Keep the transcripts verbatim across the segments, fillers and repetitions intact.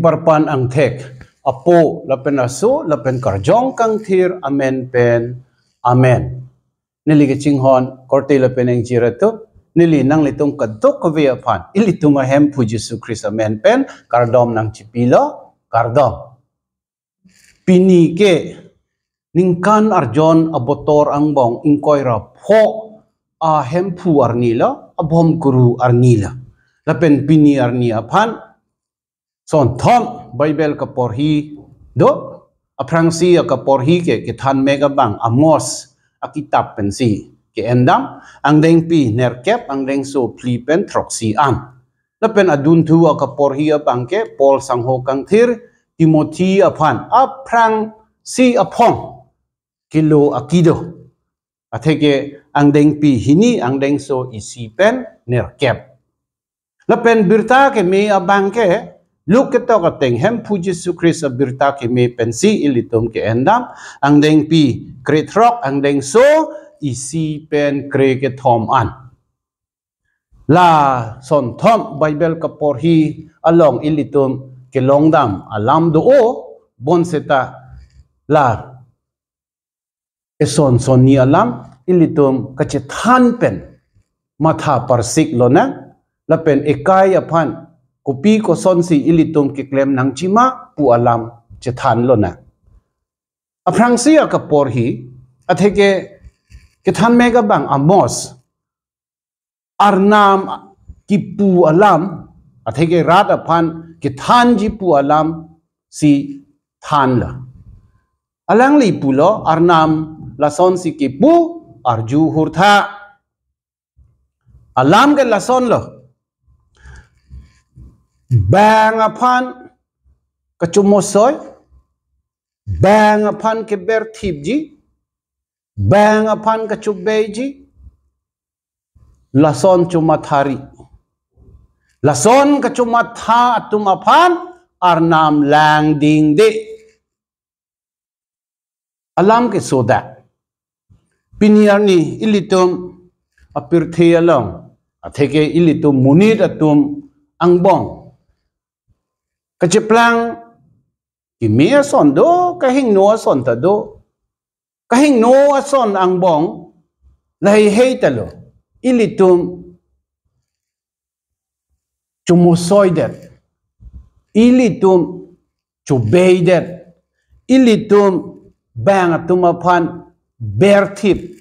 Parpan angthek, Apo lapen Aso lapen Karjong Kangthir amen pen. Amen. Neli kachinghon korte lapen ingjir atum, neli nanglitum kadokave aphan ilitum aHemphu Jisu Khristo amen pen kardom nangchipilo, kardom. Pini ke ningkan arjon abotor angbong ingkoi ra pho aHemphu arni lo, abom kuru arni lo. Lapen pini arni aphan sonthom Bible kaporhi do. Aphrangsi akaporhi ke kethan mek abang Amos akitap pensi ke-endam, angdengpi nerkep, angdengso phli pen throksi an. Lapen adunthu akaporhi abang ke Paul sangho kangthir Timothy aphan aphrangsi aphong kelo akido. Atheke angdengpi hini, angdengso isi pen nerkep. Lapen birta keme abang ke Luke ketok ateng Hemphu Jisu Khristo birta keme pensi ilitum ke-endam, angdengpi krethrok, angdengso isi pen krekethom an. La sonthom Bible kaporhi along ilitum kelongdam alam do-o, bonseta la eson sonni alam ilitum kachethan pen matha parsik lonang, lapen ekai aphan kopi kosonsi ilitum keklem nangji ma pu alam chethan lonang. Aphrangsi akaporhi, atheke kethan mek abang Amos, Arnam kipu alam, atheke rat aphan kethanji pu alam si thanlo. Alangli pulo, Arnam lasonsi kipu, arju hurtha. Alam ke lasonlo. Bang aphan kachomosoi, bang aphan keberthipji, bang aphan kachobeiji, lason chomathari. Lason kachomatha atum aphan Arnam langdingde. Alam ke soda. Pini arni ilitum apirthe along, atheke ilitum monit atum angbong kacheplang keme ason do, kahingno ason ta do. Kahingno ason angbong lahei hei ta lo. Ilitum chomosoidet, ilitum chobeidet, ilitum bang atum aphan berthip,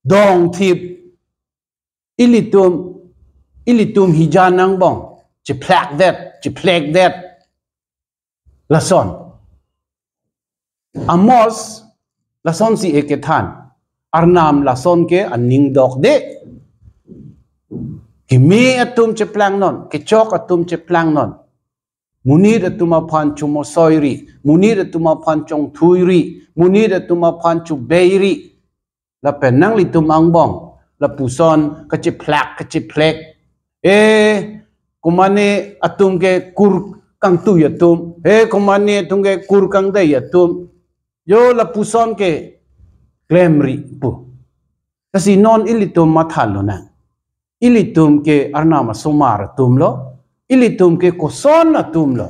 dongthip, ilitum, ilitum hijan angbong chephlakdet, chephlekdet. Lason. Amos lasonsi ekethan. Arnam lason ke aning dokde. Keme atum cheplangnon, kechok atum cheplangnon. Monit atum aphan chomosoiri, monit atum aphan chongthuiri, monit atum aphan chobeiri. Lapen nanglitum angbong lapuson kachephlak, kachephlek. Eh, komane atum ke kur kangtui atum. Eh, komane atum ke kur kangdei atum. Yo lapuson ke klemri pu. Lasi non ilitum matha lonang. Ilitum ke Arnam asomar atum lo. Ilitum ke koson atum lo.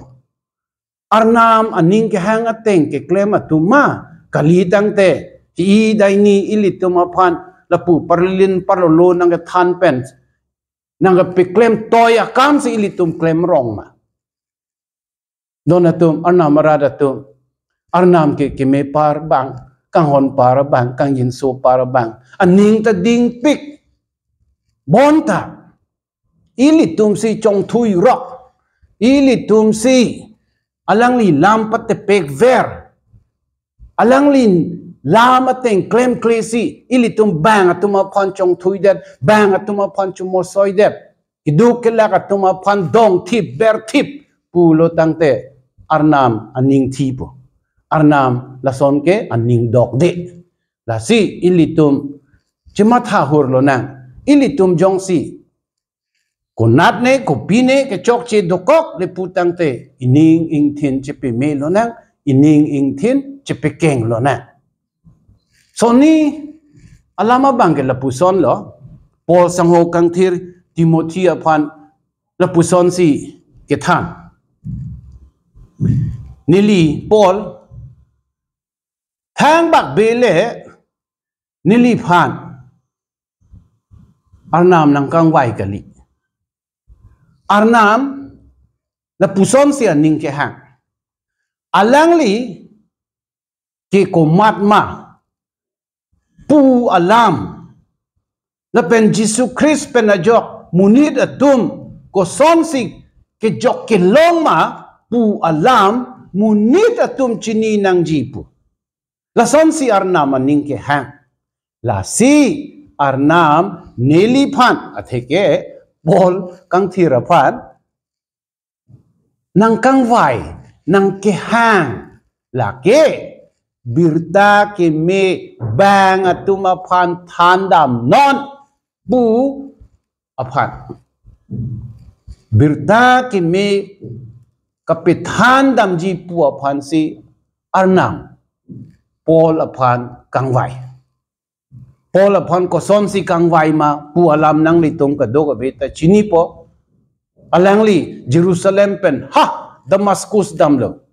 Arnam aning kehang ateng keklem atum ma, kali tangte, ki-i daini ilitum aphan lapu parlin parlolo nangkethan pen, nangkepeklem toi akamsi ilitum klem rong ma. Don atum, Arnam arat atum, Arnam ke keme par bang, kanghon par bang, kangjinso par bang, aning ta dingpik. Bonta ilitumsi chongthui rok, ilitumsi alangli lam patepek ver, alangli lam ateng klemklesi ilitum bang atum aphan chongthuidet, bang atum aphan chomosoidet, keduk kelak atum aphan dongthip berthip pulo tangte Arnam aning thipo. Arnam lason ke aning dokde. Lasi ilitum chematha hur lonang. Ilitum jongsi konatne, kopine kechokche dokok le pu tangte ining ingthin chepeme lonang, ining ingthin chepekeng lonang. Sonni alam abang ke lapuson lo, Paul sangho kangthir Timothy aphan lapusonsi kethan. Neli Paul, thangbak bele neliphan Arnam nangkangvai kali. Arnam lapusonsi aning kehang. Alangli ke komatma pu alam, lapen Jisu Christ pen ajok monit atum kosonsi kejok kelong ma pu alam monit atum chini nangji pu. Lasonsi Arnam aning kehang. Lasi Arnam neliphan, atheke Paul kangthir aphan nangkangvai, nangkehang, lake birta keme bang atum aphan thandamnon pu aphan. Birta keme kapethandamji pu aphansi Arnam Paul aphan kangvai. Paul aphan kosonsi kangvai ma pu alam nanglitum kadokave ta chinipo. Alangli Jerusalem pen ha Damascus damlo.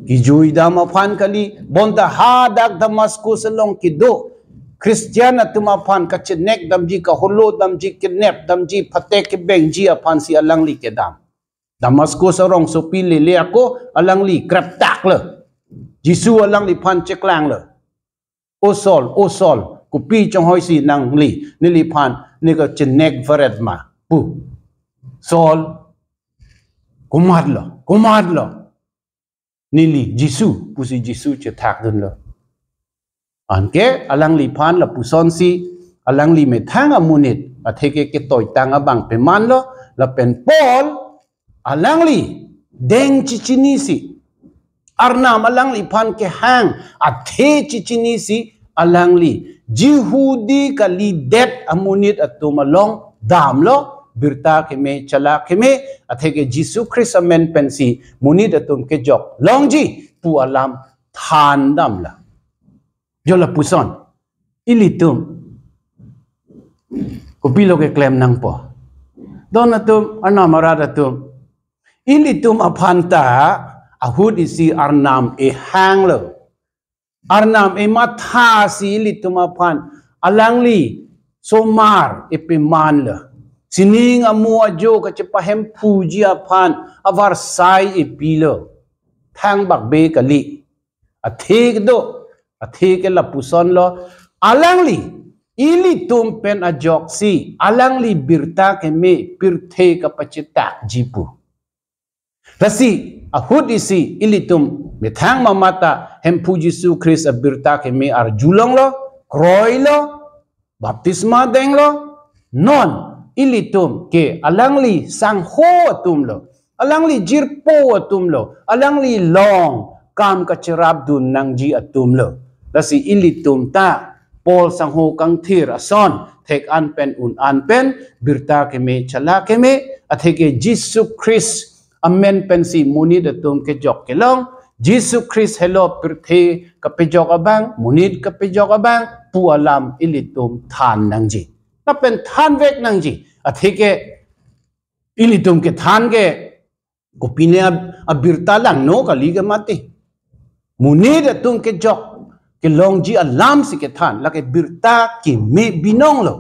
Kejui dam aphan kali, bonta hadak Damascus along kedo Christian atum aphan kachenek damji, kaholo damji, kenep damji, phatek kebengji aphansi alangli kedam. Damascus arongsopi lele ako alangli kreptak lo. Jisu alangliphan cheklanglo. O Saul, o Saul, kopi chonghoi si nangli, neliphan, ne kachenek varet ma pu. Saul, komatlo, komatlo. Neli Jisu, pusi Jisu chethakdunlo. Anke alangliphan lapusonsi, alangli methang amonit, atheke ketoitang abang pemanlo, lapen Paul, alangli deng chichinisi, Arnam alangliphan kehang athe chichinisi, alangli Jihudi kalidet amonit atum along damlo, birta keme, chala keme, atheke Jisu Christ amen pensi monit atum kejok longji pu alam thandamlo. Jo lapuson, ilitum kopilo keklem nangpo? Don atum, Arnam arat atum, ilitum aphan ta ahut isi Arnam ehanglo. Arnam emathasi ilitum aphan alangli somar epemanlo. Sining amo ajo kachepahemphuji aphan avarsai epilo. Thangbak be kali. Athe kedo, athe ke lapusonlo, alangli ilitum pen ajoksi alangli birta keme pirthe kapachetakji pu. Lasi ahut isi ilitum methang mamata Hemphu Jisu Christ abirta keme arjulonglo, kroilo, baptisma denglo, non ilitum ke alangli sangho atumlo, alangli jirpo atumlo, alangli long kam kacherapdun nangji atumlo. Lasi ilitum ta Paul sangho kangthir ason, thek an pen un an pen, birta keme, chala keme, atheke Jisu Christ amen pensi monit atum kejok kelong, Jisu Christ helo pirthe kapejok abang, monit kapejok abang pu alam ilitum than nangji. Lapen thanvek nangji. Atheke ilitum kethan ke kopine ab-, abirta langno kali ke mati. Monit atum kejok kelongji alamsi kethan, lake birta keme binonglo.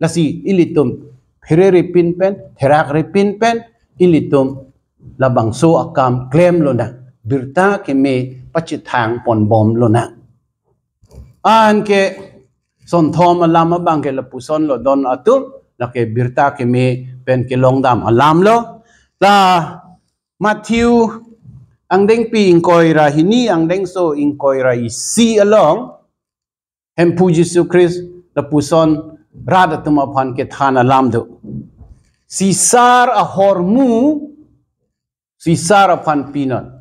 Lasi ilitum pherere pin pen, therakre pin pen, ilitum labangso akam klemlonang, birta keme pachethang ponbomlonang. Anke sonthom alam abang ke lapusonlo, don atum, lake birta keme pen kelongdam alamlo. La Matthew angdengpi ingkoi ra hini, angdengso ingkoi ra isi along, Hemphu Jisu Christ lapuson rat atum aphan kethan alam do. Sisar ahormu, Sisar aphan pinon.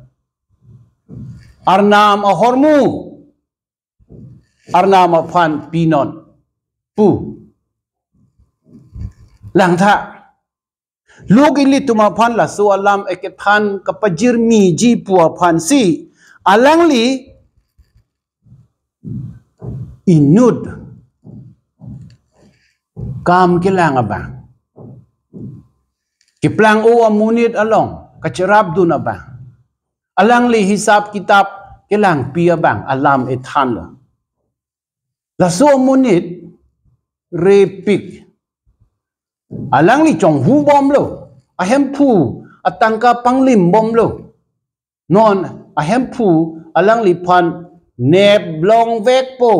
Arnam ahormu, Arnam aphan pinon pu. Langtha. Lok ilitum aphan laso alam ekethan kapajirmiji pu aphansi alangli inut kam kelang abang, keplang-o amonit along kacherapdun abang, Alangli hisap kitap kelangpi abang alam ethanlo. Laso amonit repik. Alangli chonghu bomlo. Ahemphu atangka panglim bomlo. Non ahemphu alangliphan nep longvekpo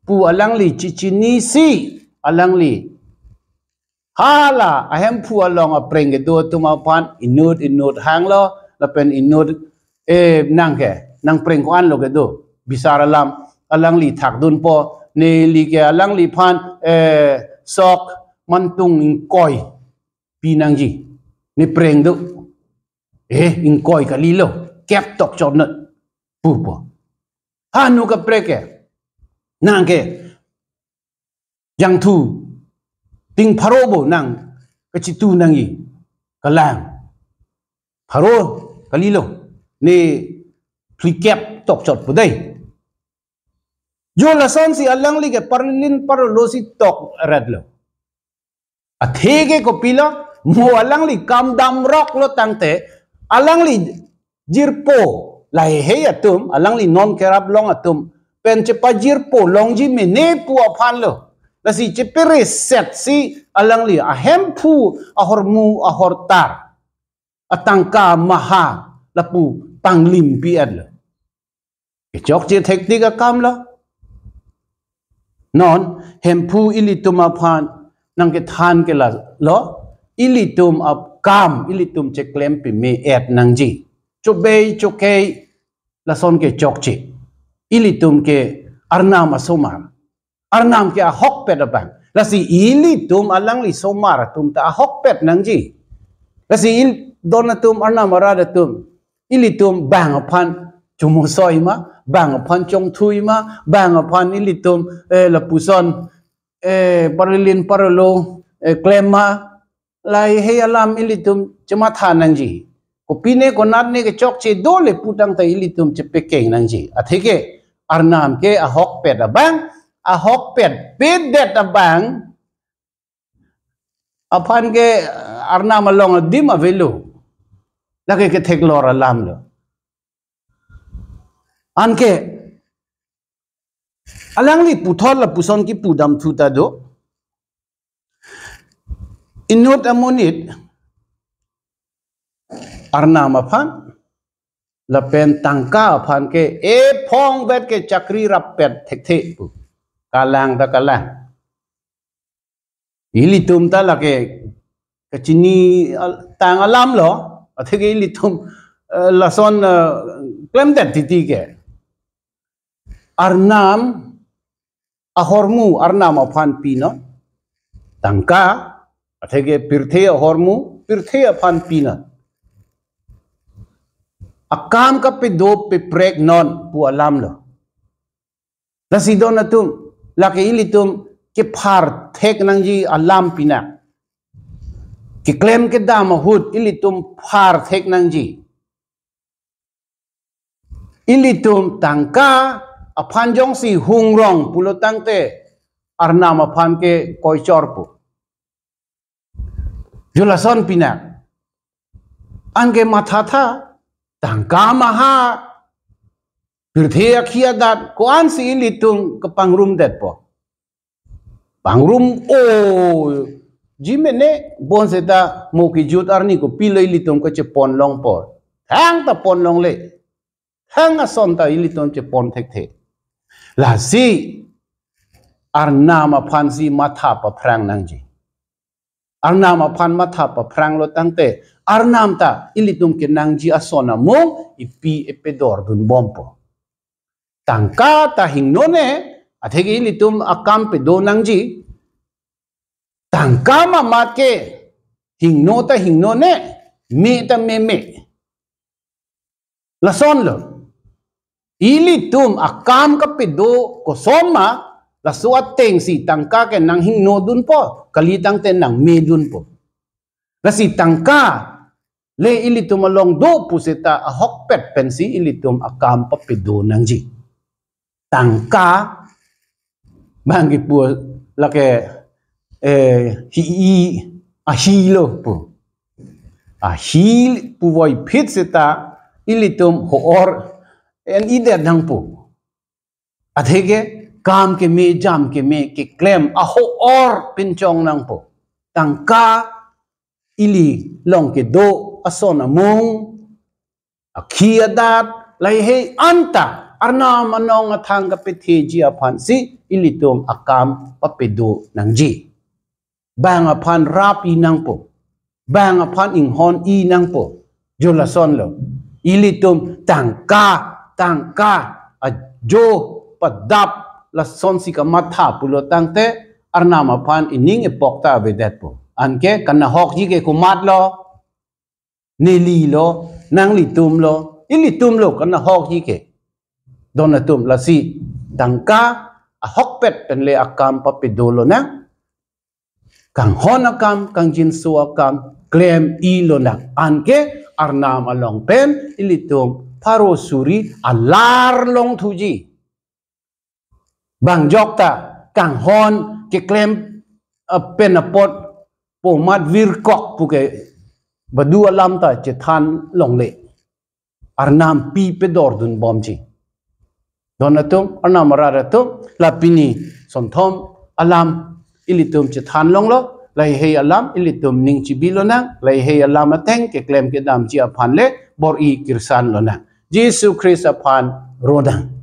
pu alangli chichinisi alangli hala ahemphu along apreng kedo atum aphan inut inut hanglo, lapen inut, eh, nang ke, nang preng ko-anlo kedo, bisar alam, alangli thakdunpo, neli ke alangliphan, eh, sok mantung ingkoi pinangji, ne preng do, eh, ingkoi kalilo, kep tokchot nat, pupo. Hanu kaprek ke, nang ke, jangthu, ting pharo bo nang kachitu nangji, kalang. Pharo kalilo, ne phlikep tokchot pu dei. Jo lasonsi alangli ke parlin parlo si tok retlo. Atheke kopilo, mo alangli kam damroklo tangte, alangli jirpo, lahei atum, alangli non kerap long atum pen chepajirpo longji mene pu aphanlo. Lasi chepereset si alangli ahemphu ahormu ahortar, atangka maha lapu panglimpi-etlo. Kechokche thektik akamlo. Non hemphu ilitum aphan nang kethan ke lalo, ilitum akam ilitum cheklem peme-et nangji. Chobei chokei lason kechokche. Ilitum ke Arnam asomar. Arnam ke ahokpet abang. Lasi ilitum alangli somar atum ta ahokpet nangji. Lasi il don atum Arnam arat atum, ilitum bang aphan chomosoi ma, bang aphan chongthui ma, bang aphan ilitum, eh, lapuson, eh, parlin parlo, eh, klem ma, lahei alam ilitum chematha nangji. Kopine konatne kechokche dole pu tangte ilitum chepekeng nangji. Atheke Arnam ke ahokpet abang, ahokpet pedet abang aphan ke Arnam along adim avelo. Lake ketheklor alamlo. Anke alangli puthot lapuson kipu damthu ta do. Inut amonit Arnam aphan lapen tangka aphan ke ephongvet ke chakri rappet thekthe pu. Kalang ta kalang. Ilitum ta lake kachini al-, tang alamlo, atheke ilitum, eh, lason, eh, klemdet titi ke. Arnam ahormu Arnam aphan pinon. Tangka, atheke pirthe ahormu pirthe aphan pinon. Akam kapedo peprek non pu alamlo. Lasi don atum, lake ilitum kephar thek nangji alam pinak. Keklem kedam ahut ilitum phar thek nangji. Ilitum tangka aphan jongsi hungrong pulo tangte Arnam aphan ke koichor pu. Jo lason pinak. Anke mathatha, tangka maha, pirthe akhi adat, ko-ansi ilitum kepangrumdetpo. Pangrum-o ji mene, bonseta mo kejut arni kopilo ilitum kechepon longpo. Thangta pon longle. Thang ason ta ilitum chepon thekthe. Lasi Arnam aphansi matha paphrang nangji. Arnam aphan matha paphranglo tangte, Arnam ta ilitum kenangji ason amung ipi epedor dunbompo. Tangka ta hingnone, atheke ilitum akam pedo nangji. Tangka mamat ke hingno ta hingnone, me ta meme. Lasonlo. Ilitum akam kapedo koson ma, laso atengsi tangka ke nanghingnodunpo, kali tangte nangmedunpo. Lasi tangka le ilitum along do puseta ahokpet pensi ilitum akam papedo nangji. Tangka bang kipu lake, eh, hi-i ahilo pu. Ahi puvoiphit seta ilitum ho-or en-idet nangpo. Atheke kam keme, jam keme keklem ahor pinchong nangpo. Tangka ili long kedo ason amung, akhi adat, lahei anta Arnam anong athang kapetheji aphansi ilitum akam papedo nangji. Bang aphan rap-i nangpo. Bang aphan inghon-i nangpo. Jo lasonlo. Ilitum tangka, tangka ajo padap lasonsi kamatha pulo tangte Arnam aphan ining epok ta avedetpo. Anke kanahokji ke komatlo? Nelilo, nanglitumlo, ilitumlo kanahokji ke. Don atum, lasi tangka ahokpet pen le akam papedo lonang. Kanghon akam, kangjinso akam klem-i lonang. Anke Arnam along pen ilitum pharo suri alar longthuji. Bang jokta kanghon keklem, eh, pen apot po mat virkok puke badu alam ta chethan longle. Arnam pi pedordun bomji. Don atum, Arnam arat atum, la pini sonthom alam ilitum chethan longlo, lahei alam ilitum ning chibi lonang, lahei alam ateng keklem kedamji aphan le bor-i kirsan lonang. Jisu Christ aphan ronang.